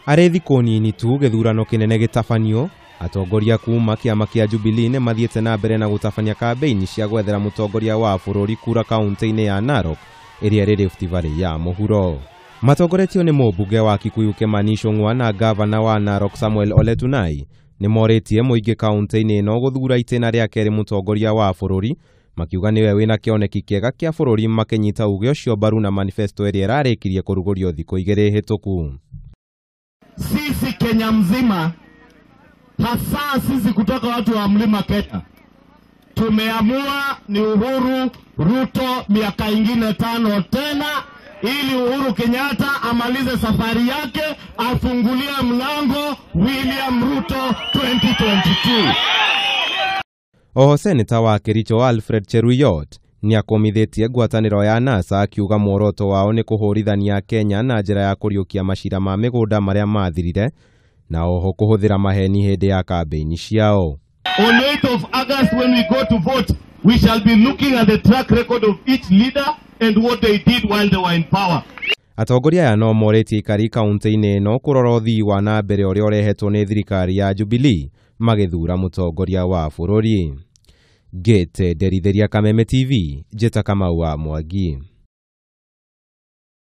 Arĩ thikũ nini tu gĩthurano kĩnene gĩtabanio, atongoria kuma kĩama kĩa Jubilee nĩ mathiĩte na mbere na gũtabania kambĩini cia gwethera mũtongoria wa bũrũri kura kaunti-inĩ ya Narok ĩrĩa ĩrĩ Rift Valley ya mũhuro. Matongoretio nĩ mũmbunge wa Kikuyu Kimani Ichung'wa na ngavana wa Narok Samuel Ole Tunai nĩ morĩtie mũingĩ kaunti-inĩ ĩno gũthura itĩna rĩa kerĩ mũtongoria wa bũrũri, makiuga nĩwe wĩna kĩoneki kĩega kĩa bũrũri, makĩnyita uge ũcio mbaru na manifesto ĩrĩa ĩrarĩkirie kũrugũrio thikũ igĩrĩ hĩtũku. Sisi Kenya mzima, hasa sisi kutoka watu wa Mlima Kenya, tumeamua ni Uhuru Ruto miaka ingine 5 tena, ili Uhuru Kenyatta amalize safari yake, afungulie mlango William Ruto 2022. Oho seneta wa Kericho Alfred Cheruiyot nĩakomithĩtie ngwatanĩro ya NASA akiuga muoroto wao nĩ kũhũrithania Kenya na njĩra ya kũriũkia macira ma mĩgũnda marĩa mathirire na oho kũhũthĩra maheni hĩndĩ ya kambĩini ciao. On 8th of August when we go to vote, we shall be looking at the track record of each leader and what they did while they were in power. Atongoria aya no morĩtie aikari kaunti-inĩ ĩno kũrora ũthii wa na mbere ũrĩa ũrehetwo nĩ thirikari ya Jubilee magĩthura mũtongoria wa bũrũri. Ngĩte Nderitheria Kameme TV, Njĩta Kamau wa Mwangi.